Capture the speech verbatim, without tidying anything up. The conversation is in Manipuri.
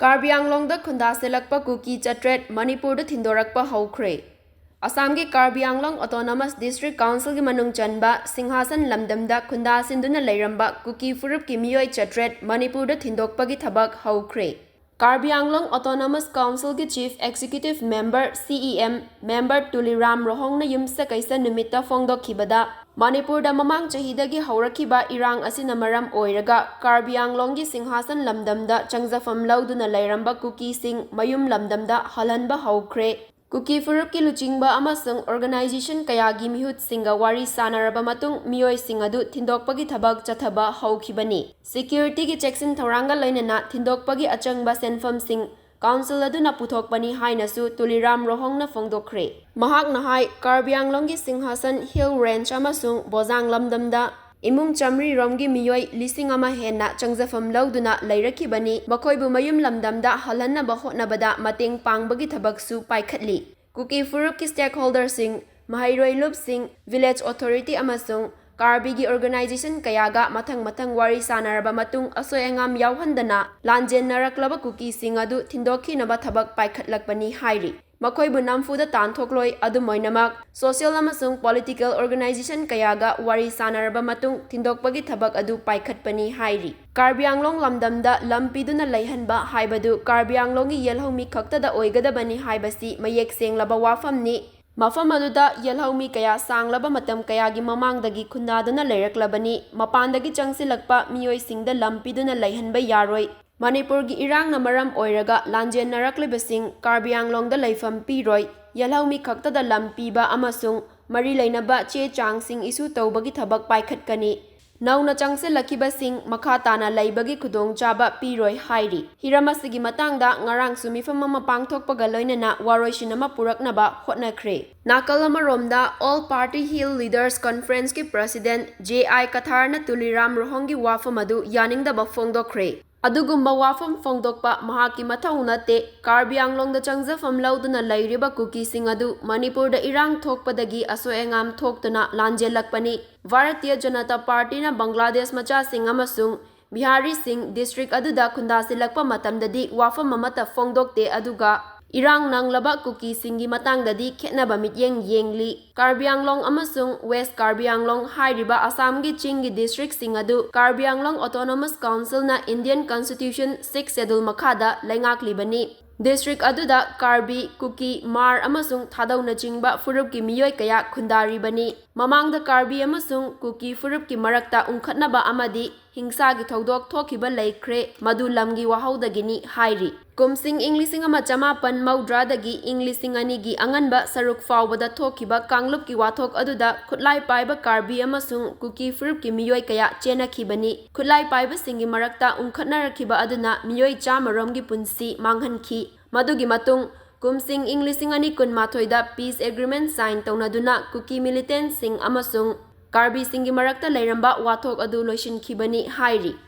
ꯀꯥꯔꯕꯤ ꯑꯪꯂꯣꯡꯗ ꯈꯨꯟꯗꯥꯁꯤꯜꯂꯛꯄ ꯀꯨꯀꯤ ꯆꯥꯇ꯭ꯔꯦꯠ ꯃꯅꯤꯄꯨꯔꯗ ꯊꯤꯟꯗꯣꯔꯛꯄ ꯍꯧꯈ꯭ꯔꯦ꯫ ꯑꯁꯥꯝꯒꯤ ꯀꯥꯔꯕꯤ ꯑꯪꯂꯣꯡ ꯑꯣꯇꯣꯅꯣꯃꯁ ꯗꯤꯁꯇ꯭ꯔꯤꯛ ꯀꯥꯎꯟꯁꯤꯜꯒꯤ ꯃꯅꯨꯡ ꯆꯟꯕ ꯁꯤꯡꯍꯥꯁꯟ ꯂꯝꯗꯝꯗ ꯈꯨꯟꯗꯥꯁꯤꯟꯗꯨꯅ ꯂꯩꯔꯝꯕ ꯀꯨꯀꯤ ꯐꯨꯔꯨꯞꯀꯤ ꯃꯤꯑꯣꯏ ꯆꯥꯇ꯭ꯔꯦꯠ ꯃꯅꯤꯄꯨꯔꯗ ꯊꯤꯟꯗꯣꯛꯄꯒꯤ ꯊꯕꯛ ꯍꯧꯈ꯭ꯔꯦ꯫ ꯀꯥꯔꯕꯤ ꯑꯪꯂꯣꯡ ꯑꯣꯇꯣꯅꯣꯃꯁ ꯀꯥꯎꯟꯁꯤꯜꯒꯤ ꯆꯤꯐ ꯑꯦꯛꯖꯤꯀ꯭ꯌꯨꯇꯤꯚ ꯃꯦꯝꯕꯔ, ꯁꯤ ꯏ ꯑꯦꯝ, ꯃꯦꯝꯕꯔ ꯇꯨꯂꯤꯔꯥꯝ ꯔꯣꯍꯣꯡꯅ ꯌꯨꯝꯁꯀꯩꯁ ꯅꯨꯃꯤꯠꯇ ꯐꯣꯡꯗꯣꯛꯈꯤꯕꯗ, ꯃꯅꯤꯄꯨꯔꯗ ꯃꯃꯥꯡ ꯆꯍꯤꯗꯒꯤ ꯍꯧꯔꯛꯈꯤꯕ ꯏꯔꯥꯡ ꯑꯁꯤꯅ ꯃꯔꯝ ꯑꯣꯏꯔꯒ ꯀꯥꯔꯕꯤ ꯑꯪꯂꯣꯡꯒꯤ ꯁꯤꯡꯍꯥꯁꯟ ꯂꯝꯗꯝꯗ ꯆꯪꯖꯐꯝ ꯂꯧꯗꯨꯅ ꯂꯩꯔꯝꯕ ꯀꯨꯀꯤꯁꯤꯡ ꯃꯌꯨꯝ ꯂꯝꯗꯝꯗ ꯍꯜꯍꯟꯕ ꯍꯧꯈ꯭ꯔꯦ꯫ ꯀꯨꯀꯤ ꯐꯨꯔꯨꯞꯀꯤ ꯂꯨꯆꯤꯡꯕ ꯑꯃꯁꯨꯡ ꯑꯣꯔꯒꯅꯥꯏꯖꯦꯁꯟ ꯀꯌꯥꯒꯤ ꯃꯤꯍꯨꯠꯁꯤꯡꯒ ꯋꯥꯔꯤ ꯁꯥꯅꯔꯕ ꯃꯇꯨꯡ ꯃꯤꯑꯣꯏꯁꯤꯡ ꯑꯗꯨ ꯊꯤꯟꯗꯣꯛꯄꯒꯤ ꯊꯕꯛ ꯆꯠꯊꯕ ꯍꯧꯈꯤꯕꯅꯤ꯫ ꯁꯦꯀ꯭ꯌꯨꯔꯤꯇꯤꯒꯤ ꯆꯦꯛꯁꯤꯟ ꯊꯧꯔꯥꯡꯒ ꯂꯣꯏꯅꯅ ꯊꯤꯟꯗꯣꯛꯄꯒꯤ ꯑꯆꯪꯕ ꯁꯦꯟꯐꯝꯁꯤꯡ ꯀꯥꯎꯟꯁꯤꯜ ꯑꯗꯨꯅ ꯄꯨꯊꯣꯛꯄꯅꯤ ꯍꯥꯏꯅꯁꯨ ꯇꯨꯂꯤꯔꯥꯝ ꯔꯣꯍꯣꯡꯅ ꯐꯣꯡꯗꯣꯛꯈ꯭ꯔꯦ꯫ ꯃꯍꯥꯛꯅ ꯍꯥꯏ, ꯀꯥꯔꯕꯤ ꯑꯪꯂꯣꯡꯒꯤ ꯁꯤꯡꯍꯥꯁꯟ ꯍꯤꯜ ꯔꯦꯟꯖ ꯑꯃꯁꯨꯡ ꯕꯣꯖꯥꯡ ꯂꯝꯗꯝꯗ ꯏꯃꯨꯡ ꯆꯥꯃꯔꯤ ꯔꯣꯝꯒꯤ ꯃꯤꯑꯣꯏ ꯂꯤꯁꯤꯡ ꯑꯃ ꯍꯦꯟꯅ ꯆꯪꯖꯐꯝ ꯂꯧꯗꯨꯅ ꯂꯩꯔꯛꯈꯤꯕꯅꯤ꯫ ꯃꯈꯣꯏꯕꯨ ꯃꯌꯨꯝ ꯂꯝꯗꯝꯗ ꯍꯜꯍꯟꯅꯕ ꯍꯣꯠꯅꯕꯗ ꯃꯇꯦꯡ ꯄꯥꯡꯕꯒꯤ ꯊꯕꯛꯁꯨ ꯄꯥꯏꯈꯠꯂꯤ꯫ ꯀꯨꯀꯤ ꯐꯨꯔꯨꯞꯀꯤ ꯁ꯭ꯇꯦꯛꯍꯣꯜꯗꯔꯁꯤꯡ, ꯃꯍꯩꯔꯣꯏ ꯂꯨꯞꯁꯤꯡ, ꯚꯤꯂꯦꯖ ꯑꯣꯊꯣꯔꯤꯇꯤ ꯑꯃꯁꯨꯡ ꯀꯥꯔꯕꯤꯒꯤ ꯑꯣꯔꯒꯅꯥꯏꯖꯦꯁꯟ ꯀꯌꯥꯒ ꯃꯊꯪ ꯃꯊꯪ ꯋꯥꯔꯤ ꯁꯥꯅꯔꯕ ꯃꯇꯨꯡ ꯑꯁꯣꯏ ꯑꯉꯥꯝ ꯌꯥꯎꯍꯟꯗꯅ ꯂꯥꯟꯖꯦꯟꯅꯔꯛꯂꯕ ꯀꯨꯀꯤꯁꯤꯡ ꯑꯗꯨ ꯊꯤꯟꯗꯣꯛꯈꯤꯅꯕ ꯊꯕꯛ ꯄꯥꯏꯈꯠꯂꯛꯄꯅꯤ ꯍꯥꯏꯔꯤ꯫ ꯃꯈꯣꯏꯕꯨ ꯅꯝꯐꯨꯗ ꯇꯥꯟꯊꯣꯛꯂꯣꯏ, ꯑꯗꯨꯝ ꯑꯣꯏꯅꯃꯛ ꯁꯣꯁꯤꯌꯦꯜ ꯑꯃꯁꯨꯡ ꯄꯣꯂꯤꯇꯤꯀꯦꯜ ꯑꯣꯔꯒꯅꯥꯏꯖꯦꯁꯟ ꯀꯌꯥꯒ ꯋꯥꯔꯤ ꯁꯥꯅꯔꯕ ꯃꯇꯨꯡ ꯊꯤꯟꯗꯣꯛꯄꯒꯤ ꯊꯕꯛ ꯑꯗꯨ ꯄꯥꯏꯈꯠꯄꯅꯤ ꯍꯥꯏꯔꯤ꯫ ꯀꯥꯔꯕꯤ ꯑꯪꯂꯣꯡ ꯂꯝꯗꯝꯗ ꯂꯝ ꯄꯤꯗꯨꯅ ꯂꯩꯍꯟꯕ ꯍꯥꯏꯕꯗꯨ ꯀꯥꯔꯕꯤ ꯑꯪꯂꯣꯡꯒꯤ ꯌꯦꯜꯍꯧꯃꯤ ꯈꯛꯇꯗ ꯑꯣꯏꯒꯗꯕꯅꯤ ꯍꯥꯏꯕꯁꯤ ꯃꯌꯦꯛ ꯁꯦꯡꯂꯕ ꯋꯥꯐꯝꯅꯤ꯫ ꯃꯐꯝ ꯑꯗꯨꯗ ꯌꯦꯜꯍꯧꯃꯤ ꯀꯌꯥ ꯁꯥꯡꯂꯕ ꯃꯇꯝ ꯀꯌꯥꯒꯤ ꯃꯃꯥꯡꯗꯒꯤ ꯈꯨꯟꯗꯥꯗꯨꯅ ꯂꯩꯔꯛꯂꯕꯅꯤ꯫ ꯃꯄꯥꯟꯗꯒꯤ ꯆꯪꯁꯤꯜꯂꯛꯄ ꯃꯤꯑꯣꯏꯁꯤꯡꯗ ꯂꯝ ꯄꯤꯗꯨꯅ ꯂꯩꯍꯟꯕ ꯌꯥꯔꯣꯏ꯫ ꯃꯅꯤꯄꯨꯔꯒꯤ ꯏꯔꯥꯡꯅ ꯃꯔꯝ ꯑꯣꯏꯔꯒ ꯂꯥꯟꯖꯦꯟꯅꯔꯛꯂꯤꯕꯁꯤꯡ ꯀꯥꯔꯕꯤ ꯑꯪꯂꯣꯡꯗ ꯂꯩꯐꯝ ꯄꯤꯔꯣꯏ꯫ ꯌꯦꯜꯍꯧꯃꯤ ꯈꯛꯇꯗ ꯂꯝ ꯄꯤꯕ ꯑꯃꯁꯨꯡ ꯃꯔꯤ ꯂꯩꯅꯕ ꯆꯦ ꯆꯥꯡꯁꯤꯡ ꯏꯁꯨ ꯇꯧꯕꯒꯤ ꯊꯕꯛ ꯄꯥꯏꯈꯠꯀꯅꯤ꯫ ꯅꯧꯅ ꯆꯪꯁꯤꯜꯂꯛꯈꯤꯕꯁꯤꯡ ꯃꯈꯥ ꯇꯥꯅ ꯂꯩꯕꯒꯤ ꯈꯨꯗꯣꯡꯆꯥꯕ ꯄꯤꯔꯣꯏ ꯍꯥꯏꯔꯤ꯫ ꯍꯤꯔꯝ ꯑꯁꯤꯒꯤ ꯃꯇꯥꯡꯗ ꯉꯔꯥꯡꯁꯨ ꯃꯤꯐꯝ ꯑꯃ ꯄꯥꯡꯊꯣꯛꯄꯒ ꯂꯣꯏꯅꯅ ꯋꯥꯔꯣꯏꯁꯤꯟ ꯑꯃ ꯄꯨꯔꯛꯅꯕ ꯍꯣꯠꯅꯈ꯭ꯔꯦ꯫ ꯅꯥꯀꯜ ꯑꯃꯔꯣꯝꯗ, ꯑꯣꯜ ꯄꯥꯔꯇꯤ ꯍꯤꯜ ꯂꯤꯗꯔꯁ ꯀꯟꯐꯔꯦꯟꯁꯀꯤ ꯄ꯭ꯔꯁꯤꯗꯦꯟꯠ ꯖꯦ ꯑꯥꯏ ꯀꯊꯥꯔꯅ ꯇꯨꯂꯤꯔꯥꯝ ꯔꯣꯍꯣꯡꯒꯤ ꯋꯥꯐꯝ ꯑꯗꯨ ꯌꯥꯅꯤꯡꯗꯕ ꯐꯣꯡꯗꯣꯛꯈ꯭ꯔꯦ꯫ ꯑꯗꯨꯒꯨꯝꯕ ꯋꯥꯐꯝ ꯐꯣꯡꯗꯣꯛꯄ ꯃꯍꯥꯛꯀꯤ ꯃꯊꯧ ꯅꯠꯇꯦ꯫ ꯀꯥꯔꯕꯤ ꯑꯪꯂꯣꯡꯗ ꯆꯪꯖꯐꯝ ꯂꯧꯗꯨꯅ ꯂꯩꯔꯤꯕ ꯀꯨꯀꯤꯁꯤꯡ ꯑꯗꯨ ꯃꯅꯤꯄꯨꯔꯗ ꯏꯔꯥꯡ ꯊꯣꯛꯄꯗꯒꯤ ꯑꯁꯣꯏ ꯑꯉꯥꯝ ꯊꯣꯛꯇꯨꯅ ꯂꯥꯟꯖꯦꯜꯂꯛꯄꯅꯤ꯫ ꯚꯥꯔꯇꯤꯌ ꯖꯅꯇꯥ ꯄꯥꯔꯇꯤꯅ ꯕꯪꯒ꯭ꯂꯥꯗꯦꯁ ꯃꯆꯥꯁꯤꯡ ꯑꯃꯁꯨꯡ ꯕꯤꯍꯥꯔꯤꯁꯤꯡ district ꯑꯗꯨꯗ ꯈꯨꯟꯗꯥꯁꯤꯜꯂꯛꯄ ꯃꯇꯝꯗꯗꯤ ꯋꯥꯐꯝ ꯑꯃꯠꯇ ꯐꯣꯡꯗꯣꯛꯇꯦ, ꯑꯗꯨꯒ ꯏꯔꯥꯡ ꯅꯪꯂꯕ ꯀꯨꯀꯤꯁꯤꯡꯒꯤ ꯃꯇꯥꯡꯗꯗꯤ ꯈꯦꯠꯅꯕ ꯃꯤꯠꯌꯦꯡ ꯌꯦꯡꯂꯤ꯫ ꯀꯥꯔꯕꯤ ꯑꯪꯂꯣꯡ ꯑꯃꯁꯨꯡ West Karbi Anglong ꯍꯥꯏꯔꯤꯕ ꯑꯁꯥꯝꯒꯤ ꯆꯤꯡꯒꯤ districtꯁꯤꯡ ꯑꯗꯨ Karbi Anglong Autonomous Councilꯅ Indian Constitution Sixth Schedule ꯃꯈꯥꯗ ꯂꯩꯉꯥꯛꯂꯤꯕꯅꯤ꯫ District ꯑꯗꯨꯗ ꯀꯥꯔꯕꯤ, ꯀꯨꯀꯤ, ꯃꯥꯔ ꯑꯃꯁꯨꯡ ꯊꯥꯗꯧꯅꯆꯤꯡꯕ ꯐꯨꯔꯨꯞꯀꯤ ꯃꯤꯑꯣꯏ ꯀꯌꯥ ꯈꯨꯟꯗꯥꯔꯤꯕꯅꯤ꯫ ꯃꯃꯥꯡꯗ ꯀꯥꯔꯕꯤ ꯑꯃꯁꯨꯡ ꯀꯨꯀꯤ ꯐꯨꯔꯨꯞꯀꯤ ꯃꯔꯛꯇ ꯎꯪꯈꯠꯅꯕ ꯑꯃꯗꯤ ꯍꯤꯡꯁꯥꯒꯤ ꯊꯧꯗꯣꯛ ꯊꯣꯛꯈꯤꯕ ꯂꯩꯈ꯭ꯔꯦ, ꯃꯗꯨ ꯂꯝꯒꯤ ꯋꯥꯍꯧꯗꯒꯤꯅꯤ ꯍꯥꯏꯔꯤ꯫ ꯀꯨꯝꯁꯤꯡ ꯏꯪ ꯂꯤꯁꯤꯡ ꯑꯃ ꯆꯃꯥꯄꯟ ꯃꯧꯗ꯭ꯔꯥꯗꯒꯤ ꯏꯪ ꯂꯤꯁꯤꯡ ꯑꯅꯤꯒꯤ ꯑꯉꯟꯕ ꯁꯔꯨꯛ ꯐꯥꯎꯕꯗ ꯊꯣꯛꯈꯤꯕ ꯀꯥꯡꯂꯨꯞꯀꯤ ꯋꯥꯊꯣꯛ ꯑꯗꯨꯗ ꯈꯨꯠꯂꯥꯏ ꯄꯥꯏꯕ ꯀꯥꯔꯕꯤ ꯑꯃꯁꯨꯡ ꯀꯨꯀꯤ ꯐꯨꯔꯨꯞꯀꯤ ꯃꯤꯑꯣꯏ ꯀꯌꯥ ꯆꯦꯟꯅꯈꯤꯕꯅꯤ꯫ ꯈꯨꯠꯂꯥꯏ ꯄꯥꯏꯕꯁꯤꯡꯒꯤ ꯃꯔꯛꯇ ꯎꯪꯈꯠꯅꯔꯛꯈꯤꯕ ꯑꯗꯨꯅ ꯃꯤꯑꯣꯏ ꯆꯥꯝꯃ ꯔꯣꯝꯒꯤ ꯄꯨꯟꯁꯤ ꯃꯥꯡꯍꯟꯈꯤ꯫ ꯃꯗꯨꯒꯤ ꯃꯇꯨꯡ ꯀꯨꯝꯁꯤꯡ ꯏꯪ ꯂꯤꯁꯤꯡ ꯑꯅꯤ ꯀꯨꯟꯃꯥꯊꯣꯏꯗ peace agreement sign ꯇꯧꯅꯗꯨꯅ ꯀꯨꯀꯤ militantꯁꯤꯡ ꯑꯃꯁꯨꯡ ꯀꯥꯔꯕꯤꯁꯤꯡꯒꯤ ꯃꯔꯛꯇ ꯂꯩꯔꯝꯕ ꯋꯥꯊꯣꯛ ꯑꯗꯨ ꯂꯣꯏꯁꯤꯟꯈꯤꯕꯅꯤ ꯍꯥꯏꯔꯤ꯫